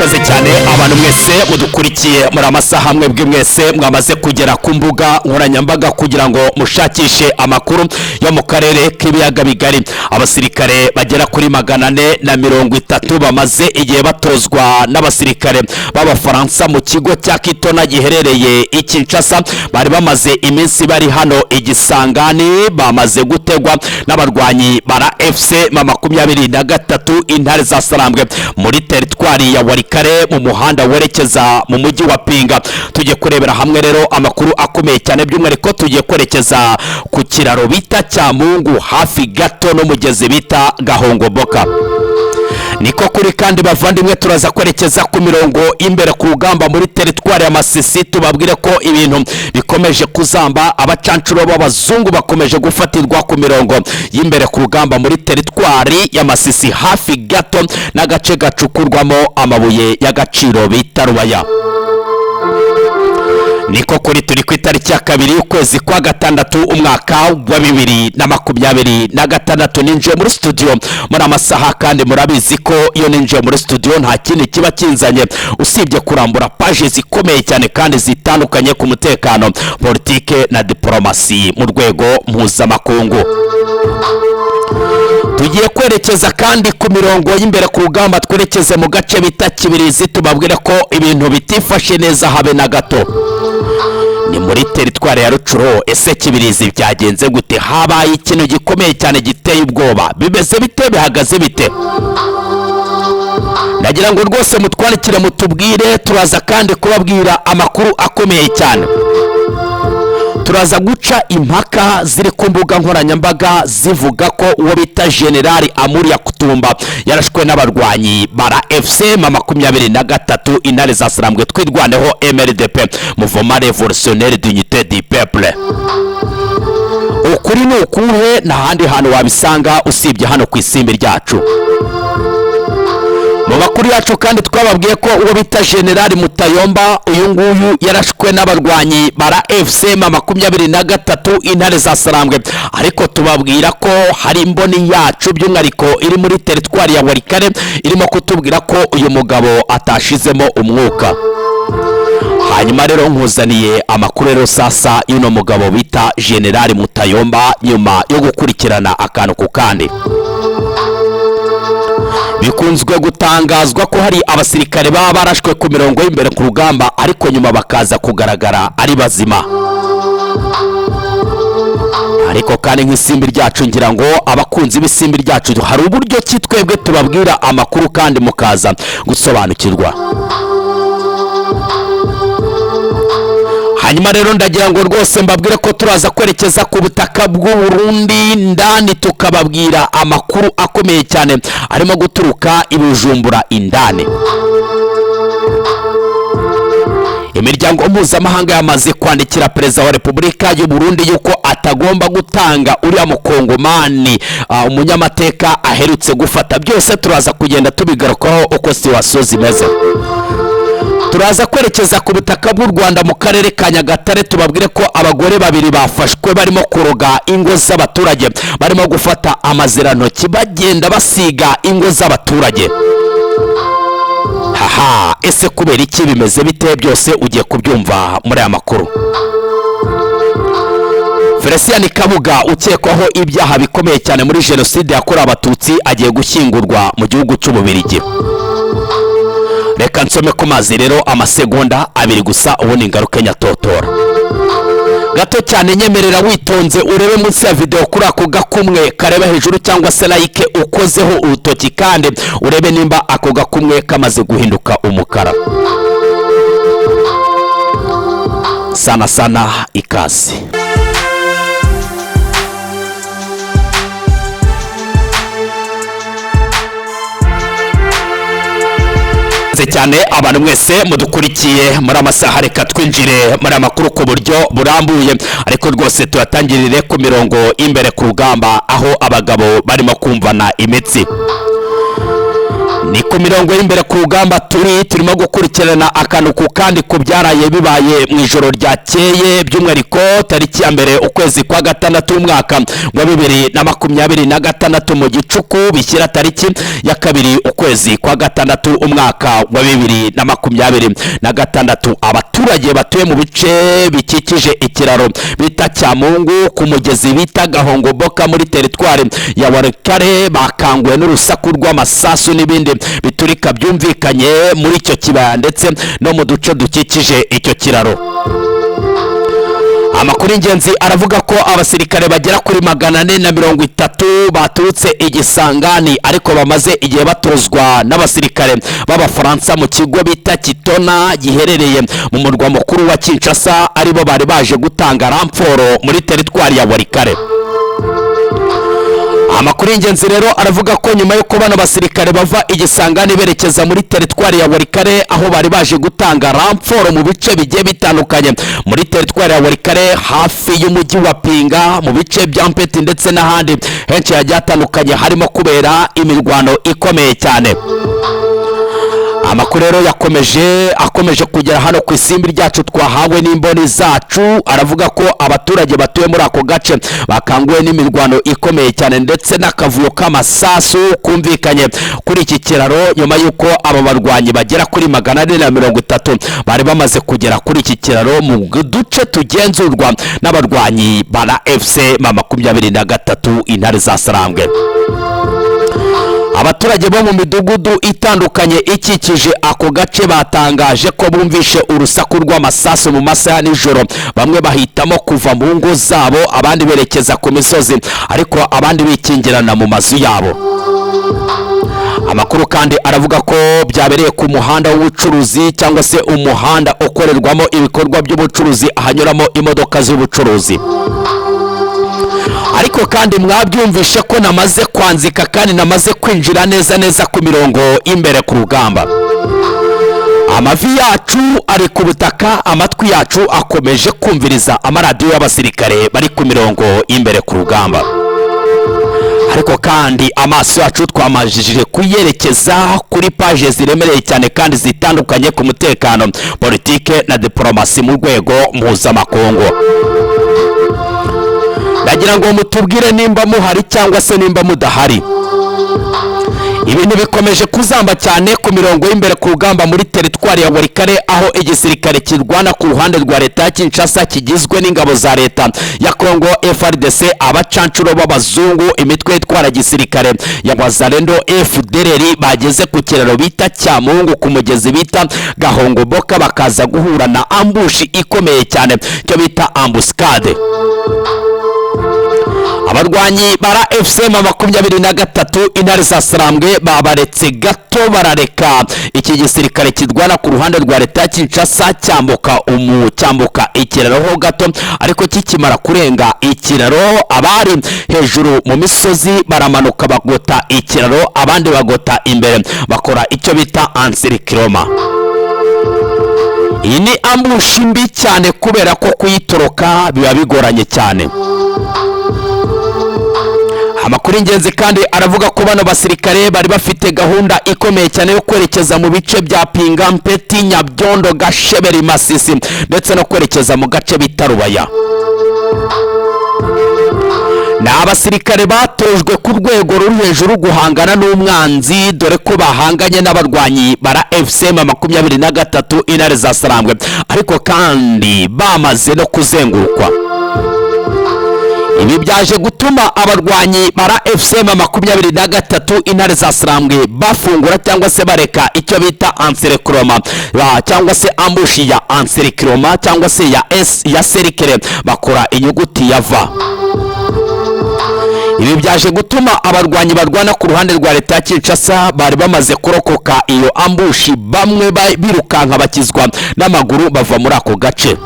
Ikaze cyane abantu mwese mudukurikiye muri amasaha, mwebwe mwese mwamaze kugera ku mbuga nkoranyambaga kugira ngo mushakishe amakuru yo mu karere k'ibiyaga bigari. Abasirikare bagera kuri 430 bamaze igihe batozwa n'abasirikare b'Abafaransa mu kigo cya Kitona giherereye i Kinshasa, bari bamaze iminsi bari hano i Gisangani, bamaze gutegwa n'abarwanyi ba FC 23 Intare za Sarambwe muri teritwari ya Walikale mu muhanda werekeza mu mujyi wa Pinga. Tugiye kurebera hamwe rero amakuru akomeye cyane, by'umwihariko tugiye kwerekeza ku kiraro bita Cyamungu, hafi gato n'umugezi bita Gahongoboka. Niko kuri kandi bavandimwe, turaza kwerekeza ku mirongo imbere ku rugamba muri teritwari ya Masisi, tubabwire ko ibintu bikomeje kuzamba. Abacancuro b'abazungu bakomeje gufatirwa ku mirongo y'imbere ku rugamba muri teritwari ya Masisi, hafi gato n'agace gacukurwamo amabuye y'agaciro bita Rubaya. Niko kuri, turi ku itariki ya 2 y'ukwezi kwa 6, umwaka wa 2026. Ninjiye muri studio muri amasaha, kandi murabizi ko iyo ninjiye muri studio nta kindi kiba kinzanye usibye kurambura paji zikomeye cyane kandi zitandukanye ku mutekano, politike na diporomasi mu rwego mpuzamakungu. Tugiye kwerekeza kandi ku mirongo y'imbere ku rugamba, twerekeze mu gace bita Kibirizi, tubabwire ko ibintu bitifashe neza habe na gato. Ni muri teritwari ya Rucuro. Ese Kibirizi byagenze gute? Habaye ikintu gikomeye cyane giteye ubwoba. Bimeze bite? Bihagaze bite? Ndagira ngo rwose mutwandikire mutubwire. Turaza kandi kubabwira amakuru akomeye cyane. Turaza guca impaka ziri ku mbuga nkoranyambaga zivuga ko uwo bita Generali Amuri Yakutumba yarashwe n'abarwanyi bara FC 23 Intare za Sarambwe Twirwaneho, MRDP, Mouvement Révolutionnaire d'Unité du Peuple. Ukuri ni ukuhe? Nta handi hantu wabisanga usibye hano ku isimbi ryacu. Mu makuru yacu kandi twababwiye ko uwo bita Generali Mutayomba, uyu nguyu yarashwe n'abarwanyi bara FC 23 Intare za Sarambwe, ariko tubabwira ko hari imboni yacu by'umwihariko iri muri teritwari ya Walikale irimo kutubwira ko uyu mugabo atashizemo umwuka. Hanyuma rero nkuzaniye amakuru rero sasa y'uno mugabo bita Generali Mutayomba, nyuma yo gukurikirana akantu ku kandi. Bikunzwe gutangazwa ko hari abasirikare baba barashwe ku mirongo y'imbere ku rugamba, ariko nyuma bakaza kugaragara ari bazima. Ariko kandi nk'isimbi ryacu, ngira ngo abakunzi b'isimbi ryacu, hari uburyo ki twebwe tubabwira amakuru kandi mukaza gusobanukirwa. Hanyuma rero ndagira ngo rwose mbabwire ko turaza kwerekeza ku butaka bw'u Burundi ndani, tukababwira amakuru akomeye cyane arimo guturuka i Bujumbura indani. Imiryango mpuzamahanga yamaze kwandikira Perezida wa Repubulika y'u Burundi yuko atagomba gutanga uriya mukongomani, umunyamateka aherutse gufata. Byose turaza kugenda tubigarukaho uko situation zimeze. Turaza kwerekeza ku butaka bw'u Rwanda mu karere ka Nyagatare, tubabwire ko abagore babiri bafashwe barimo kuroga ingo z'abaturage, barimo gufata amazirantoki bagenda basiga ingo z'abaturage. Haha, ese kubera iki? Bimeze bite? Byose ugiye kubyumva muri aya makuru. Felicien Kabuga ukekwaho ibyaha bikomeye cyane muri jenoside yakorewe Abatutsi agiye gushyingurwa mu gihugu cy'Ububiligi. Reka nsome ku mazi rero amasegonda 2 gusa, ubundi ngaruke nyatotora gato cyane. Nyemerera witonze urebe munsi ya video kuri ako gakumwe kareba hejuru, cyangwa se like ukozeho urutoki, kandi urebe nimba ako gakumwe kamaze guhinduka umukara. Sana sana ikaze. Cyane abantu mwese mudukurikiye muri amasaha, reka twinjire muri amakuru ku buryo burambuye, ariko rwose turatangirire ku mirongo imbere ku rugamba, aho abagabo barimo kumvana imitsi. Ni ku mirongo y'imbere ku rugamba turimo gukurikirana akantu ku kandi ku byaraye bibaye mu ijoro ryakeye, by'umwihariko tariki ya 1 ukwezi kwa 6 umwaka wa 2026 mu gicuku, bishyira tariki ya 2 ukwezi kwa 6 umwaka wa 2026. Abaturage batuye mu bice bikikije ikiraro bita Cyamungu ku mugezi bita Gahongoboka muri teritwari ya Walikale bakanguwe n'urusaku rw'amasasu n'ibindi biturika byumvikanye muri icyo kibaya ndetse no mu duce dukikije icyo kiraro. Amakuru y'ingenzi aravuga ko abasirikare bagera kuri 430 baturutse igisangani ariko bamaze igihe batozwa n'abasirikare b'Abafaransa mu kigo bita Kitona giherereye mu murwa mukuru wa Kinshasa, aribo bari baje gutanga renfort muri teritwari ya Walikale. Amakuru y'ingenzi rero aravuga ko nyuma yo bano basirikare bava igisangani berekeza muri teritwari ya Walikale, aho bari baje gutanga renfort mu bice bigiye bitandukanye muri teritwari ya Walikale, hafi y'umujyi wa Pinga, mu bice bya Mpeti ndetse n'ahandi henshi hagiye hatandukanye harimo kubera imirwano ikomeye cyane. Amakuru rero yakomeje akomeje kugera hano ku isimbi ryacu twahawe n'imboni zacu, aravuga ko abaturage batuye muri ako gace bakanguwe n'imirwano ikomeye cyane ndetse n'akavuyo k'amasasu kumvikanye kuri iki kiraro, nyuma y'uko aba barwanyi bagera kuri 430 bari bamaze kugera kuri iki kiraro mu duce tugenzurwa n'abarwanyi ba FC M23 intare za Sarambwe. Abaturage bo mu midugudu itandukanye ikikije ako gace batangaje ko bumvishe urusaku rw'amasasu mu masaha ya nijoro, bamwe bahitamo kuva mu ngo zabo, abandi berekeza ku misozi, ariko abandi bikingirana mu mazu yabo. Amakuru kandi aravuga ko byabereye ku muhanda w'ubucuruzi cyangwa se umuhanda ukorerwamo ibikorwa by'ubucuruzi, ahanyuramo imodoka z'ubucuruzi. Ariko kandi mwabyumvishe ko namaze kwanzika kandi namaze kwinjira neza neza ku mirongo imbere ku rugamba. Amavi yacu ari ku butaka, amatwi yacu akomeje kumviriza amaradiyo y'abasirikare bari ku mirongo imbere ku rugamba. Ariko kandi amaso yacu twamajije kuyerekeza kuri paje ziremereye cyane kandi zitandukanye ku mutekano, politike na diplomasi mu rwego mpuzamakungu. Ndagira ngo mutubwire nimba muhari cyangwa se nimba mudahari. Ibintu bikomeje kuzamba cyane ku mirongo y'imbere ku rugamba muri teritwari ya Walikale, aho igisirikare kirwana ku ruhande rwa leta ya Kinshasa kigizwe n'ingabo za leta ya Congo FARDC, abacancuro b'abazungu, imitwe itwara gisirikare ya Wazalendo, FDLR, bageze ku kiraro bita Cyamungu ku mugezi bita Gahongoboka, bakaza guhura na ambush ikomeye cyane, cyo bita embuscade. Abarwanyi bara FC M23 intare za Sarambwe babaretse gato, barareka iki gisirikare kirwana ku ruhande rwa leta ya Kinshasa cyambuka ikiraro ho gato, ariko kikimara kurenga ikiraro abari hejuru mu misozi baramanuka bagota ikiraro, abandi bagota imbere bakora icyo bita encerclement. Iyi ni ambush mbi cyane kubera ko kuyitoroka biba bigoranye cyane. Amakuru y'ingenzi kandi aravuga ko bano basirikare bari bafite gahunda ikomeye cyane yo kwerekeza mu bice bya Pinga, Mpeti, Nyabyondo, Gasheberi, Masisi ndetse no kwerekeza mu gace bita Rubaya. Ni abasirikare batojwe ku rwego ruri hejuru guhangana n'umwanzi, dore ko bahanganye n'abarwanyi bara FC M23 intare za Sarambwe, ariko kandi bamaze no kuzengurukwa. Ibi byaje gutuma abarwanyi bara FC M23 intare za Sarambwe bafungura cyangwa se bareka icyo bita encerclement cyangwa se ambush ya encerclement cyangwa se ya S ya cercle, bakora inyuguti ya V. Ibi byaje gutuma abarwanyi barwana ku ruhande rwa leta ya Kinshasa bari bamaze kurokoka iyo ambush, bamwe birukanka bakizwa n'amaguru bava muri ako gace.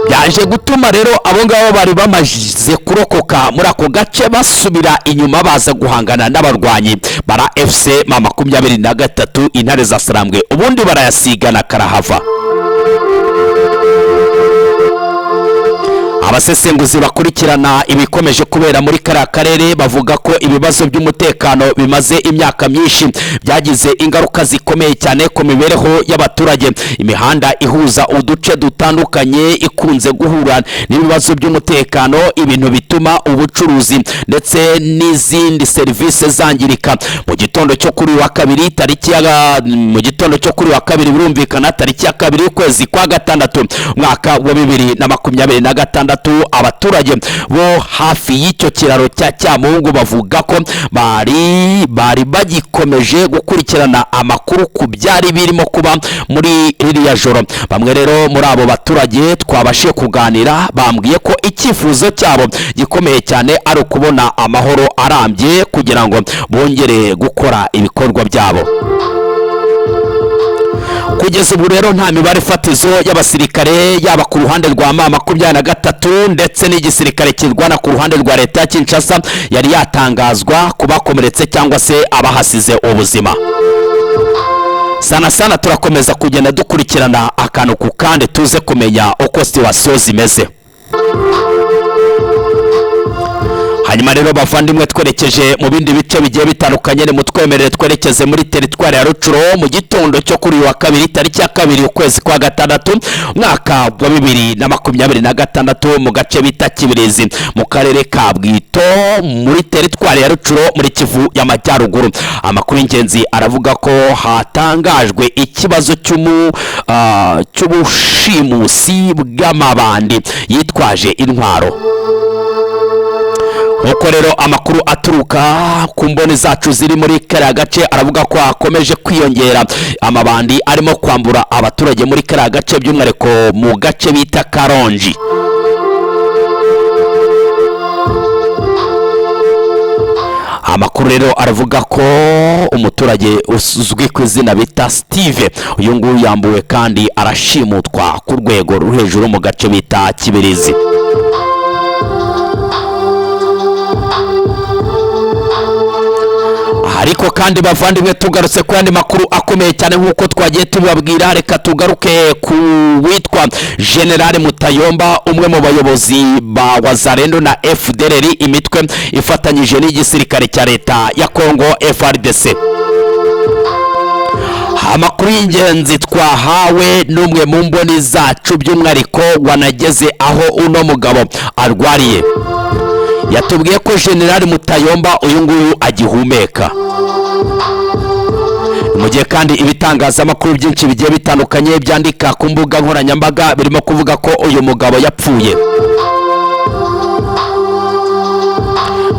Byaje gutuma rero abo ngabo bari bamaze kurokoka muri ako gace basubira inyuma, baza guhangana n'abarwanyi bara FC M23 intare za Sarambwe, ubundi barayasigana karahava. Abasesenguzi bakurikirana ibikomeje kubera muri kariya karere bavuga ko ibibazo by'umutekano bimaze imyaka myinshi byagize ingaruka zikomeye cyane ku mibereho y'abaturage. Imihanda ihuza uduce dutandukanye ikunze guhura n'ibibazo by'umutekano, ibintu bituma ubucuruzi ndetse n'izindi serivisi zangirika. Mu gitondo cyo kuri uyu wa kabiri tariki ya mu gitondo cyo kuri uyu wa kabiri, birumvikana tariki ya 2 y'ukwezi kwa gatandatu, umwaka wa 2026, abaturage bo hafi y'icyo kiraro cya Cyamungu bavuga ko bari bagikomeje gukurikirana amakuru ku byari birimo kuba muri ririya joro. Bamwe rero muri abo baturage twabashije kuganira bambwiye ko icyifuzo cyabo gikomeye cyane ari ukubona amahoro arambye kugira ngo bongere gukora ibikorwa byabo. Kugeza ubu rero nta mibare fatizo y'abasirikare, yaba ku ruhande rwa M23 ndetse n'igisirikare kirwana ku ruhande rwa leta ya Kinshasa, yari yatangazwa ku bakomeretse cyangwa se abahasize ubuzima. Sana sana turakomeza kugenda dukurikirana akantu ku kandi, tuze kumenya uko situation zimeze. Hanyuma rero bavandimwe, twerekeje mu bindi bice bigiye bitandukanye, nimutwemerere twerekeze muri teritwari ya Rucuro mu gitondo cyo kuri uyu wa kabiri tariki ya 2 ukwezi kwa gatandatu, umwaka wa 2026, mu gace bita Kibirizi mu karere ka Bwito muri teritwari ya Rucuro muri Kivu y'Amajyaruguru. Amakuru y'ingenzi aravuga ko hatangajwe ikibazo cy'ubushimusi bw'amabandi yitwaje intwaro. Nkuko rero amakuru aturuka ku mboni zacu ziri muri kariya gace aravuga ko hakomeje kwiyongera amabandi arimo kwambura abaturage muri kariya gace, by'umwihariko mu gace bita Karongi. Amakuru rero aravuga ko umuturage uzwi ku izina bita Steve, uyu nguyu yambuwe kandi arashimutwa ku rwego ruri hejuru mu gace bita Kibirizi. Ariko kandi bavandimwe, tugarutse ku yandi makuru akomeye cyane nk'uko twagiye tubabwira, reka tugaruke ku witwa General Mutayomba, umwe mu bayobozi ba Wazalendo na FDLR, imitwe ifatanyije n'igisirikare cya leta ya Congo FARDC. Amakuru y'ingenzi twahawe n'umwe mu mboni zacu, by'umwihariko wanageze aho uno mugabo arwariye, yatubwiye ko General Mutayomba uyu nguyu agihumeka. Mu gihe kandi ibitangazamakuru byinshi bigiye bitandukanye byandika ku mbuga nkoranyambaga birimo kuvuga ko uyu mugabo yapfuye.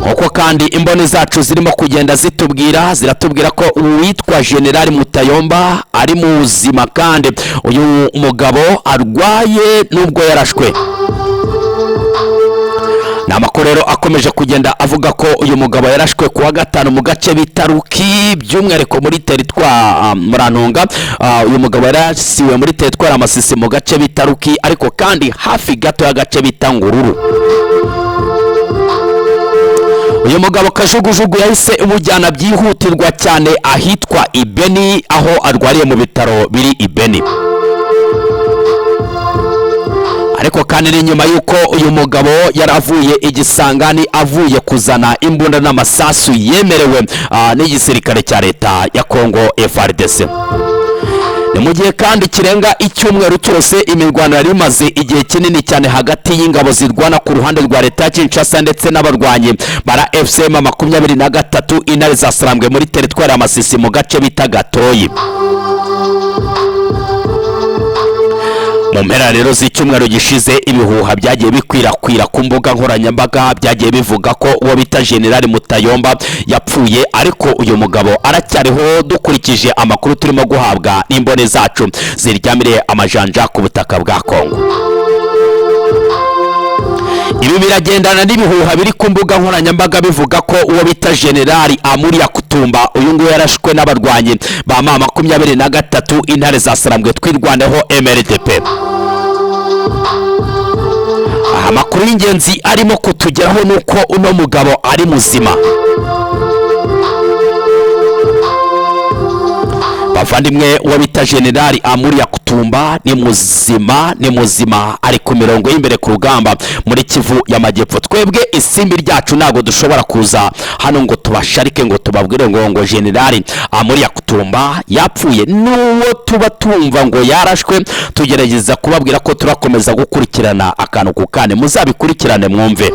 Nkuko kandi imboni zacu zirimo kugenda zitubwira, ziratubwira ko uwitwa General Mutayomba ari muzima kandi uyu mugabo arwaye nubwo yarashwe. Ni amakuru rero akomeje kugenda avuga ko uyu mugabo yarashwe kuwa gatanu mu gace bita Ruki, by'umwihariko muri teritwari Murantunga. Uyu mugabo yarasiwe muri teritwari Amasisi mu gace bita Ruki, ariko kandi hafi gato y'agace bita Ngururu. Uyu mugabo kajugujugu yahise imujyana byihutirwa cyane ahitwa Ibeni, aho arwariye mu bitaro biri Ibeni. Ariko kandi ni nyuma y'uko uyu mugabo yaravuye igisangani avuye kuzana imbunda n'amasasu yemerewe n'igisirikare cya leta ya Congo FARDC. Ni mu gihe kandi kirenga icyumweru cyose imirwano yari imaze igihe kinini cyane hagati y'ingabo zirwana ku ruhande rwa leta ya Kinshasa ndetse n'abarwanyi bara FCM 23 intare zasarambwe muri teritwari ya Masisi mu gace bita Gatoyi. Mu mpera rero z'icyumweru gishize, ibihuha byagiye bikwirakwira ku mbuga nkoranyambaga byagiye bivuga ko uwo bita General Mutayomba yapfuye, ariko uyu mugabo aracyariho dukurikije amakuru turimo guhabwa n'imbone zacu ziryamiriye amajanja ku butaka bwa Kongo. Ibi biragendana n'ibihuha biri ku mbuga nkoranyambaga bivuga ko uwo bita General Amuria Kutumba, uyu nguyu yarashwe n'abarwanyi ba M23 intare zasarambwe twirwaneho MRDP. Amakuru y'ingenzi arimo kutugeraho nuko uno mugabo ari muzima. Bavandimwe, uwo bita Generali Amuri Yakutumba ni muzima, ni muzima, ari ku mirongo y'imbere ku rugamba muri Kivu y'Amajyepfo. Twebwe isimbi ryacu ntabwo dushobora kuza hano ngo tubasharike, ngo tubabwire ngo Generali Amuri Yakutumba yapfuye. N'uwo tuba tumva ngo yarashwe, tugerageza kubabwira ko turakomeza gukurikirana akantu ku kandi. Muzabikurikirane mwumve.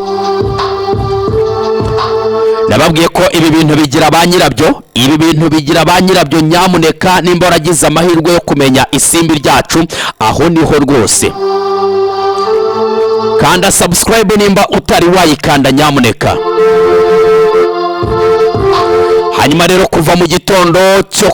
Nababwiye ko ibi bintu bigira ba nyirabyo, ibi bintu bigira ba nyirabyo. Nyamuneka, nimba waragize amahirwe yo kumenya isimbi ryacu, aho niho rwose. Kanda subscribe nimba utari wayikanda, nyamuneka. Hanyuma rero, kuva mu gitondo cyo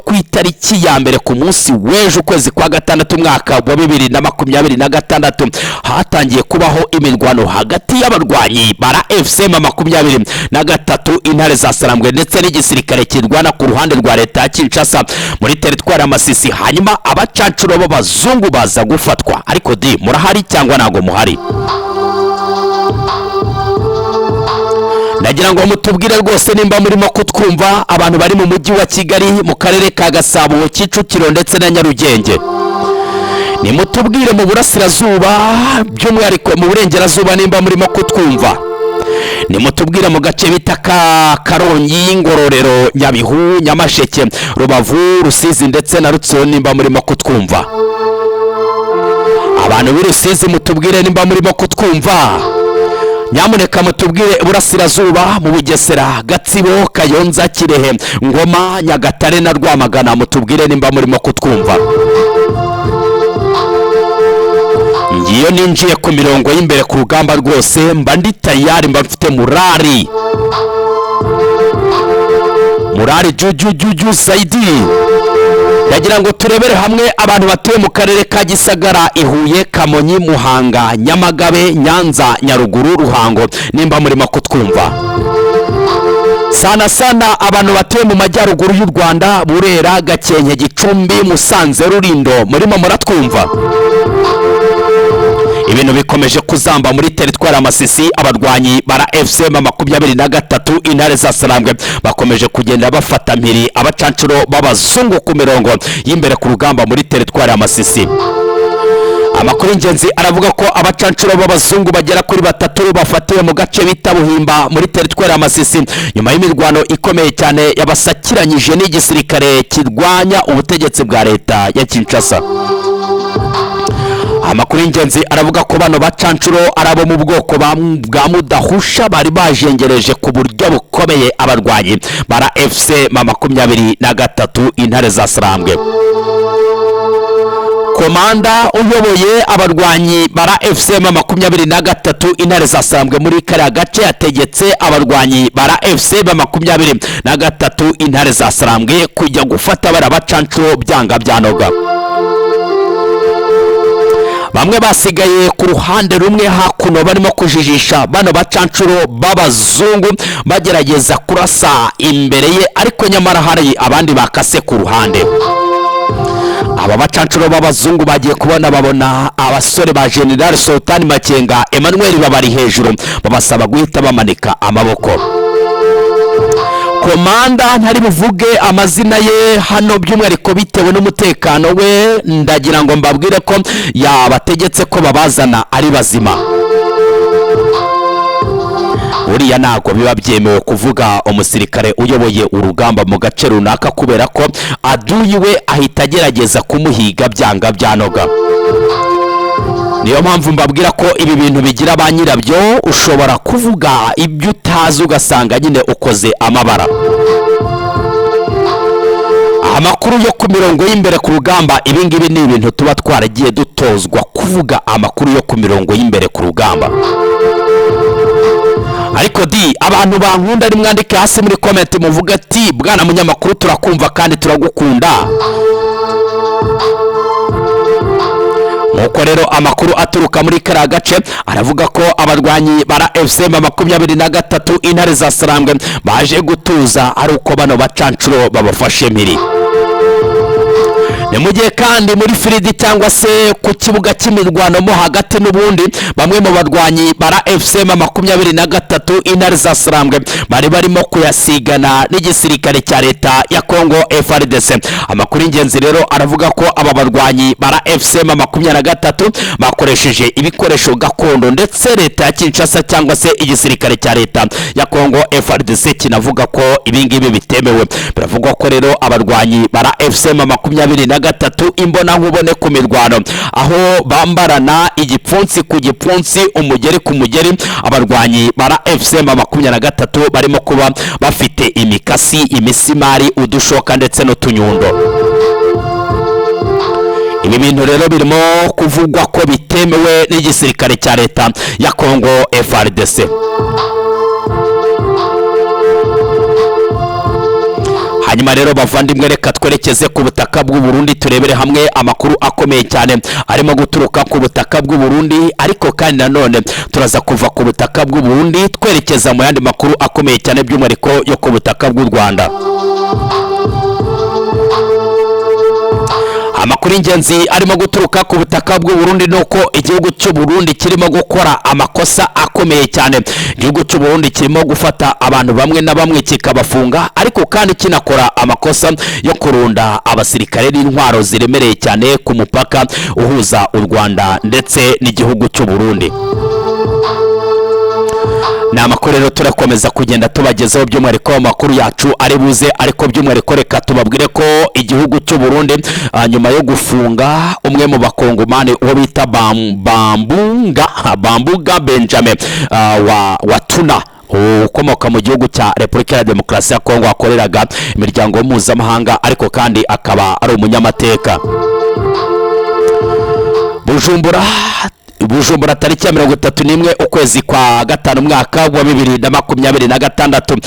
ku itariki ya 1 ku munsi w'ejo, ukwezi kwa gatandatu, umwaka wa 2026, hatangiye kubaho imirwano hagati y'abarwanyi ba AFC M 23 Intare za Sarambwe ndetse n'igisirikare kirwana ku ruhande rwa leta ya Kinshasa muri teritwari ya Masisi. Hanyuma abacancuro b'abazungu baza gufatwa. Ariko di, murahari cyangwa ntabwo muhari? Ndagira ngo mutubwire rwose nimba murimo kutwumva, abantu bari mu mujyi wa Kigali, mu karere ka Gasabo, Kicukiro ndetse na Nyarugenge. Nimutubwire mu burasirazuba, by'umwihariko mu burengerazuba, nimba murimo kutwumva. Nimutubwire mu gace bita ka Karongi, Ngororero, Nyabihu, Nyamasheke, Rubavu, Rusizi ndetse na Rutsiro, nimba murimo kutwumva. Abantu b'i Rusizi, mutubwire nimba murimo kutwumva. Nyamuneka mutubwire Burasirazuba, mu Bugesera, Gatsibo, Kayonza, Kirehe, Ngoma, Nyagatare na Rwamagana, mutubwire nimba murimo kutwumva. Ngiyo ninjiye ku mirongo y'imbere ku rugamba rwose, mba ndi tayari, mba mfite murari, murari jujujuju sayidi. Ndagira ngo turebere hamwe abantu batuye mu karere ka Gisagara, i Huye, Kamonyi, Muhanga, Nyamagabe, Nyanza, Nyaruguru, Ruhango, nimba murimo kutwumva. Sana sana abantu batuye mu majyaruguru y'u Rwanda, Burera, Gakenke, Gicumbi, Musanze, Rulindo, murimo muratwumva? Ibintu bikomeje kuzamba muri teritwari ya Masisi. Abarwanyi ba AFC M 23 Intare za Sarambwe bakomeje kugenda bafata mpiri abacancuro b'abazungu ku mirongo y'imbere ku rugamba muri teritwari ya Masisi. Amakuru y'ingenzi aravuga ko abacancuro b'abazungu bagera kuri batatu bafatiwe mu gace bita Buhimba muri teritwari ya Masisi, nyuma y'imirwano ikomeye cyane yabasakiranyije n'igisirikare kirwanya ubutegetsi bwa leta ya Kinshasa. Amakuru y'ingenzi aravuga ko bano bacancuro ari abo mu bwoko bwa Mudahusha, bari bajengereje ku buryo bukomeye abarwanyi ba AFC M 23 Intare za Sarambwe. Komanda uyoboye abarwanyi ba AFC M 23 Intare za Sarambwe muri kariya gace yategetse abarwanyi ba AFC M 23 Intare za Sarambwe kujya gufata bariya bacancuro byanga byanoga. Bamwe basigaye ku ruhande rumwe hakuno barimo kujijisha bano bacancuro b'abazungu, bagerageza kurasa imbere ye, ariko nyamara hari abandi bakase ku ruhande. Aba bacancuro b'abazungu bagiye kubona babona abasore ba General Sultan Makenga Emmanuel babari hejuru, babasaba guhita bamanika amaboko. Komanda ntari buvuge amazina ye hano by'umwihariko bitewe n'umutekano we, ndagira ngo mbabwire ko yabategetse ko babazana ari bazima. Buriya ntabwo biba byemewe kuvuga umusirikare uyoboye urugamba mu gace runaka, kubera ko aduyi we ahita agerageza kumuhiga byanga byanoga. Niyo mpamvu mbabwira ko ibi bintu bigira ba nyirabyo. Ushobora kuvuga ibyo utazi ugasanga nyine ukoze amabara. Amakuru yo ku mirongo y'imbere ku rugamba, ibi ngibi ni ibintu tuba twaragiye dutozwa kuvuga, amakuru yo ku mirongo y'imbere ku rugamba. Ariko di, abantu bankunda, ari mwandike hasi muri comment muvuga ati: "Bwana munyamakuru, turakumva kandi turagukunda." Nk'uko rero amakuru aturuka muri kariya gace aravuga ko abarwanyi ba AFC M 23 Intare za Sarambwe baje gutuza ari uko bano bacancuro babafashe mpiri. Ni mu gihe kandi muri field cyangwa se ku kibuga cy'imirwano mo hagati, n'ubundi bamwe mu barwanyi bara AFC M23, Intare za Sarambwe, bari barimo kuyasigana n'igisirikare cya leta ya Congo, FARDC. Amakuru y'ingenzi rero aravuga ko aba barwanyi bara AFC M23 bakoresheje ibikoresho gakondo, ndetse leta ya Kinshasa cyangwa se igisirikare cya leta ya Congo, FARDC, kinavuga ko ibingibi bitemewe. Biravugwa ko rero abarwanyi bara AFC M23 imbonankubone ku mirwano, aho bambarana igipfunsi ku gipfunsi, umugeri ku mugeri, abarwanyi bara AFC M23 barimo kuba bafite imikasi, imisimari, udushoka ndetse n'utunyundo. Ibi bintu rero birimo kuvugwa ko bitemewe n'igisirikare cya leta ya Congo, FARDC. Hanyuma rero bavandimwe, reka twerekeze ku butaka bw'u Burundi, turebere hamwe amakuru akomeye cyane arimo guturuka ku butaka bw'u Burundi. Ariko kandi nanone turaza kuva ku butaka bw'u Burundi twerekeza mu yandi makuru akomeye cyane, by'umwihariko yo ku butaka bw'u Rwanda. Amakuru y'ingenzi arimo guturuka ku butaka bw'u Burundi ni uko igihugu cy'u Burundi kirimo gukora amakosa akomeye cyane. Igihugu cy'u Burundi kirimo gufata abantu bamwe na bamwe kikabafunga, ariko kandi kinakora amakosa yo kurunda abasirikare n'intwaro ziremereye cyane ku mupaka uhuza u Rwanda ndetse n'igihugu cy'u Burundi. Ni amakuru rero turakomeza kugenda tubagezaho, by'umwihariko amakuru yacu ari buze. Ariko by'umwihariko reka tubabwire ko igihugu cy'u Burundi, nyuma yo gufunga umwe mu bakongomani, uwo bita Bambunga Benjamin wa Tuna, ukomoka mu gihugu cya Repubulika ya Demokarasi ya Kongo, wakoreraga imiryango mpuzamahanga, ariko kandi akaba ari umunyamateka. Bujumbura, tariki ya 31 ukwezi kwa gatanu, umwaka wa 2026,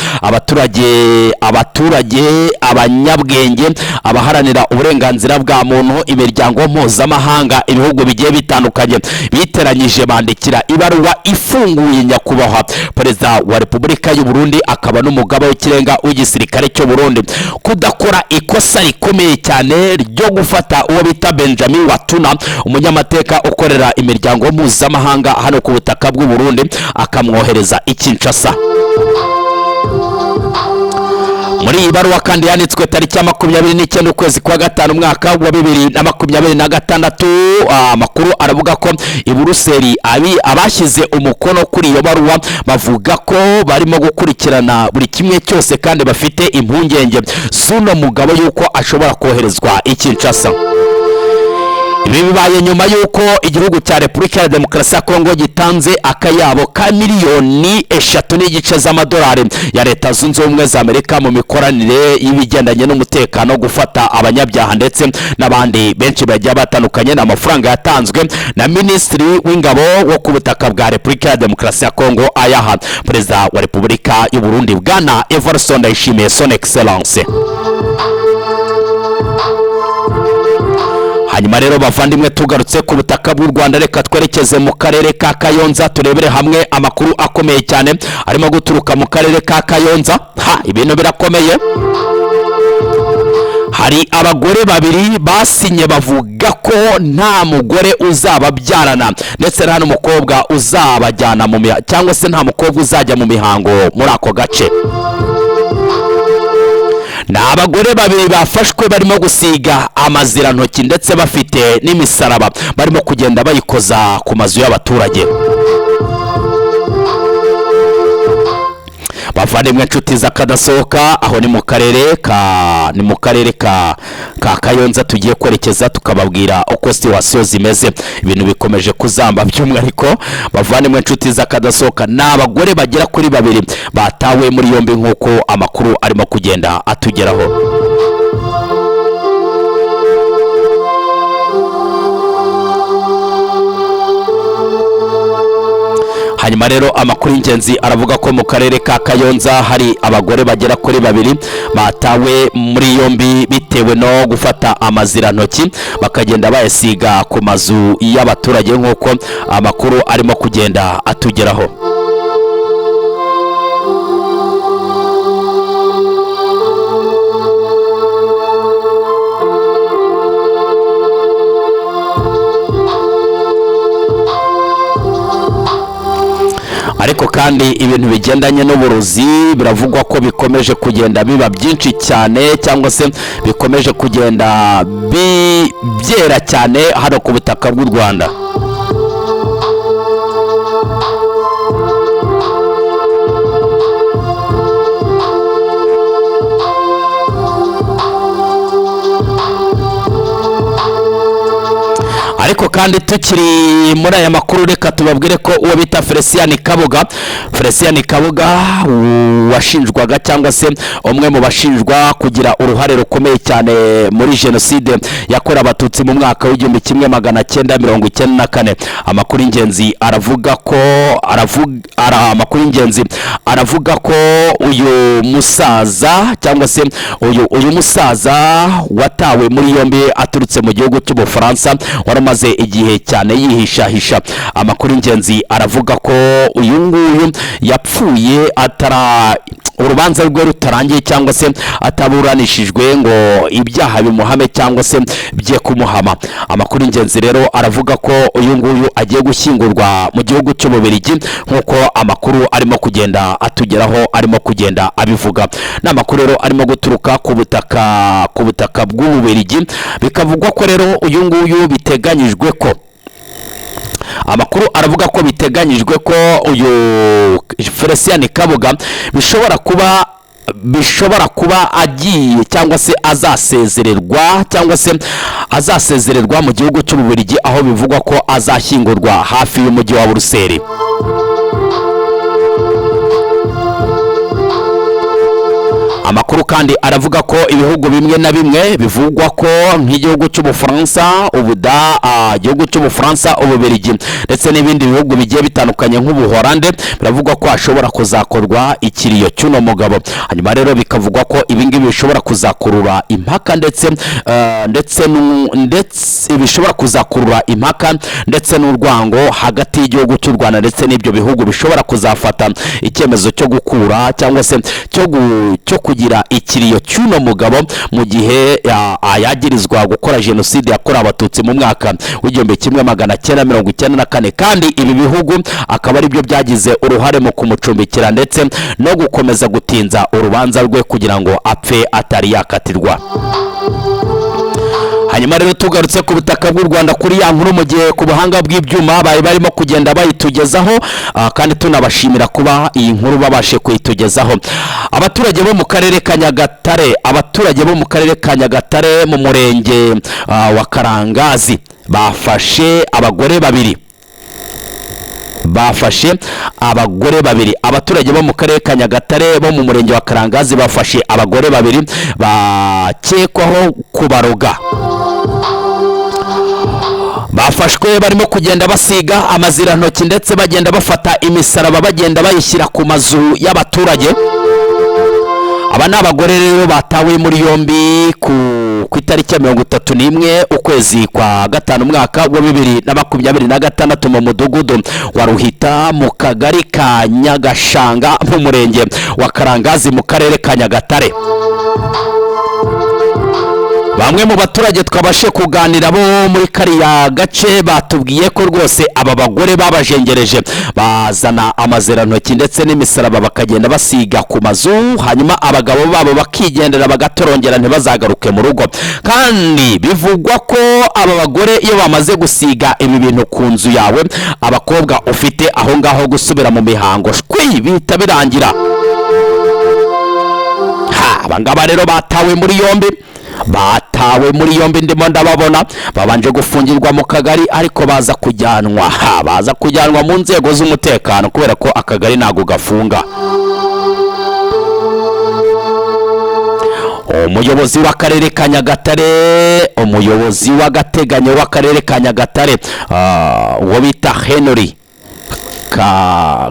abaturage, abanyabwenge, abaharanira uburenganzira bwa muntu, imiryango mpuzamahanga, ibihugu bigiye bitandukanye biteranyije bandikira ibaruwa ifunguye nyakubahwa Perezida wa Repubulika y'u Burundi akaba n'umugaba w'ikirenga w'igisirikare cy'u Burundi kudakora ikosa rikomeye cyane ryo gufata uwo bita Benjamin Watuna, umunyamateka ukorera imiryango mpuzamahanga hano ku butaka bw'u Burundi, akamwohereza i Kinshasa. Muri iyi baruwa kandi yanditswe tariki ya 29 ukwezi kwa gatanu, umwaka wa 2026, amakuru aravuga ko i Buruseli abashyize umukono kuri iyo baruwa bavuga ko barimo gukurikirana buri kimwe cyose, kandi bafite impungenge z'uno mugabo yuko ashobora koherezwa i Kinshasa. Ibi bibaye nyuma y'uko igihugu cya Repubulika ya Demokarasi ya Kongo gitanze akayabo ka miliyoni 3.5 z'amadolari ya Leta Zunze Ubumwe za Amerika mu mikoranire y'ibigendanye n'umutekano, gufata abanyabyaha ndetse n'abandi benshi bagiye batandukanye. Ni amafaranga yatanzwe na Minisitiri w'Ingabo wo ku butaka bwa Repubulika ya Demokarasi ya Kongo, ayaha Perezida wa Repubulika y'u Burundi, Bwana Evariste Ndayishimiye, Son Excellence. Hanyuma rero bavandimwe, tugarutse ku butaka bw'u Rwanda, reka twerekeze mu karere ka Kayonza, turebere hamwe amakuru akomeye cyane arimo guturuka mu karere ka Kayonza. Ha, ibintu birakomeye. Hari abagore babiri basinye bavuga ko nta mugore uzababyarana, ndetse nta n'umukobwa uzabajyana mu mihango, cyangwa se nta mukobwa uzajya mu mihango muri ako gace. Ni abagore babiri bafashwe barimo gusiga amazirantoki, ndetse bafite n'imisaraba barimo kugenda bayikoza ku mazu y'abaturage. Bavandimwe, inshuti z'akadasohoka, aho ni mu karere ka Kayonza tugiye kwerekeza, tukababwira uko situation zimeze. Ibintu bikomeje kuzamba. By'umwihariko bavandimwe, inshuti z'akadasohoka, ni abagore bagera kuri babiri batawe muri yombi nk'uko amakuru arimo kugenda atugeraho. Hanyuma rero amakuru y'ingenzi aravuga ko mu karere ka Kayonza hari abagore bagera kuri babiri batawe muri yombi bitewe no gufata amazirantoki bakagenda bayasiga ku mazu y'abaturage, nk'uko amakuru arimo kugenda atugeraho. Kandi ibintu bigendanye n'uburozi biravugwa ko bikomeje kugenda biba byinshi cyane, cyangwa se bikomeje kugenda byera cyane hano ku butaka bw'u Rwanda. Ariko kandi tukiri muri aya makuru, reka tubabwire ko uwo bita Felicien Kabuga, Felicien Kabuga washinjwaga cyangwa se umwe mu bashinjwa kugira uruhare rukomeye cyane muri jenoside yakorewe Abatutsi mu mwaka w'1994. Amakuru y'ingenzi aravuga ko amakuru y'ingenzi aravuga ko uyu musaza cyangwa se uyu musaza watawe muri yombi aturutse mu gihugu cy'Ubufaransa, wari umaze igihe cyane yihishahisha. Amakuru y'ingenzi aravuga ko uyu nguyu yapfuye atara urubanza rwe rutarangiye, cyangwa se ataburanishijwe ngo ibyaha bimuhame cyangwa se bye kumuhama. Amakuru y'ingenzi rero aravuga ko uyu nguyu agiye gushyingurwa mu gihugu cy'Ububiligi, nk'uko amakuru arimo kugenda atugeraho arimo kugenda abivuga. Ni amakuru rero arimo guturuka ku butaka bw'Ububiligi. Bikavugwa ko rero uyu nguyu biteganyijwe ko, amakuru aravuga ko biteganyijwe ko uyu Felicien Kabuga bishobora kuba agiye cyangwa se azasezererwa, cyangwa se azasezererwa mu gihugu cy'Ububiligi, aho bivugwa ko azashyingurwa hafi y'umujyi wa Buruseli. Amakuru kandi aravuga ko ibihugu bimwe na bimwe, bivugwa ko nk'igihugu cy'Ubufaransa, igihugu cy'Ubufaransa, Ububiligi ndetse n'ibindi bihugu bigiye bitandukanye nk'Ubuholande, biravugwa ko hashobora kuzakorwa ikiriyo cy'uno mugabo. Hanyuma rero bikavugwa ko ibi ngibi bishobora kuzakurura impaka ndetse bishobora kuzakurura impaka ndetse n'urwango hagati y'igihugu cy'u Rwanda ndetse n'ibyo bihugu bishobora kuzafata icyemezo cyo gukura cyangwa se cyo kugira ikiriyo cy'uno mugabo mu gihe yagirizwa gukora jenoside yakorewe Abatutsi mu mwaka w'1994, kandi ibi bihugu akaba ari byo byagize uruhare mu kumucumbikira ndetse no gukomeza gutinza urubanza rwe kugira ngo apfe atari yakatirwa. Hanyuma rero tugarutse ku butaka bw'u Rwanda kuri ya nkuru, mu gihe ku buhanga bw'ibyuma bari barimo kugenda bayitugezaho, kandi tunabashimira kuba iyi nkuru babashe kuyitugezaho. Abaturage bo mu karere ka Nyagatare, abaturage bo mu karere ka Nyagatare mu murenge wa Karangazi bafashe abagore babiri, bafashe abagore babiri. Abaturage bo mu karere ka Nyagatare bo mu murenge wa Karangazi bafashe abagore babiri bakekwaho kubaroga. Bafashwe barimo kugenda basiga amazirantoki ndetse bagenda bafata imisaraba bagenda bayishyira ku mazu y'abaturage. Aba ni abagore rero batawe muri yombi ku itariki ya 31 ukwezi kwa gatanu umwaka wa 2026 mu mudugudu wa Ruhita mu kagari ka Nyagashanga mu murenge wa Karangazi mu karere ka Nyagatare. Bamwe mu baturage twabashe kuganira bo muri kariya gace batubwiye ko rwose aba bagore babajengereje, bazana amazirantoki ndetse n'imisaraba bakagenda basiga ku mazu, hanyuma abagabo babo bakigendera bagatorongera ntibazagaruke mu rugo. Kandi bivugwa ko aba bagore iyo bamaze gusiga ibi bintu ku nzu yawe, abakobwa ufite aho ngaho gusubira mu mihango shwi bihita birangira. Ha, abangaba rero batawe muri yombi, batawe muri yombi, ndimo ndababona. Babanje gufungirwa mu kagari, ariko baza kujyanwa, ha, baza kujyanwa mu nzego z'umutekano kubera ko akagari ntabwo gafunga. Umuyobozi w'akarere ka Nyagatare, umuyobozi w'agateganyo w'akarere ka Nyagatare, uwo bita Henry ka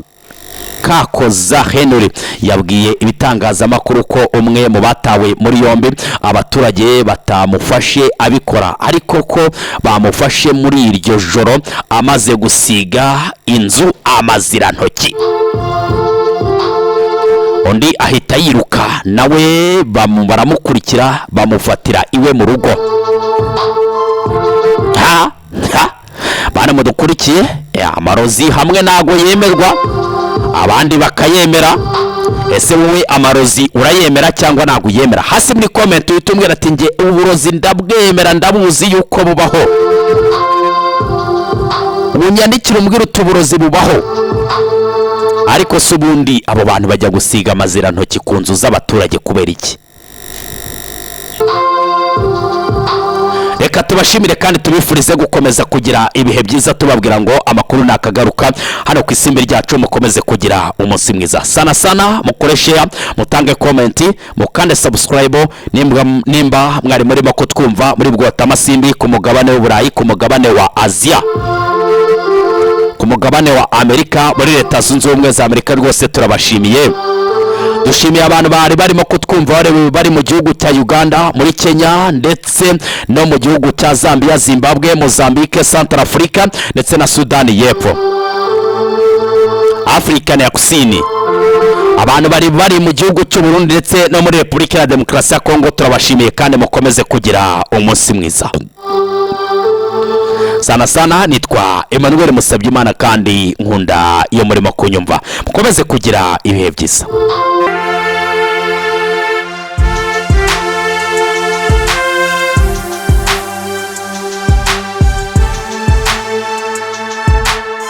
Kakoza Henry, yabwiye ibitangazamakuru ko umwe mu batawe muri yombi abaturage batamufashe abikora, ariko ko bamufashe muri iryo joro amaze gusiga inzu amazirantoki. Undi ahita yiruka nawe, baramukurikira bamufatira iwe mu rugo. Ha ha, bana mudukurikiye, amarozi hamwe ntago yemerwa. Abandi bakayemera. Ese wowe amarozi urayemera cyangwa ntabwo uyemera? Hasi muri comment uhita umbwira ati: "Njye uburozi ndabwemera, ndabuzi yuko bubaho." Unyandikire umbwire uti: "Uburozi bubaho." Ariko se ubundi abo bantu bajya gusiga amazirantoki ku nzu z'abaturage kubera iki? Reka tubashimire kandi tubifurize gukomeza kugira ibihe byiza, tubabwira ngo amakuru nakagaruka hano ku isimbi ryacu. Mukomeze kugira umunsi mwiza sana sana. Mukore share, mutange comment, mukande subscribe. Nimba mwari murimo kutwumva muri Bwotamasimbi, ku mugabane w'Uburayi, ku mugabane wa Aziya, ku mugabane wa Amerika, muri Leta Zunze Ubumwe za Amerika, rwose turabashimiye. Dushimiye abantu bari barimo kutwumva bari mu gihugu cya Uganda, muri Kenya, ndetse no mu gihugu cya Zambia, Zimbabwe, Mozambique, Central Africa ndetse na Sudani y'Epfo, Afurika ya Kusini. Abantu bari bari mu gihugu cy'u Burundi ndetse no muri Repubulika ya Demokarasi ya Kongo, turabashimiye kandi mukomeze kugira umunsi mwiza sana sana. Nitwa Emmanuel Musabyimana kandi nkunda iyo murimo kunyumva. Mukomeze kugira ibihe byiza.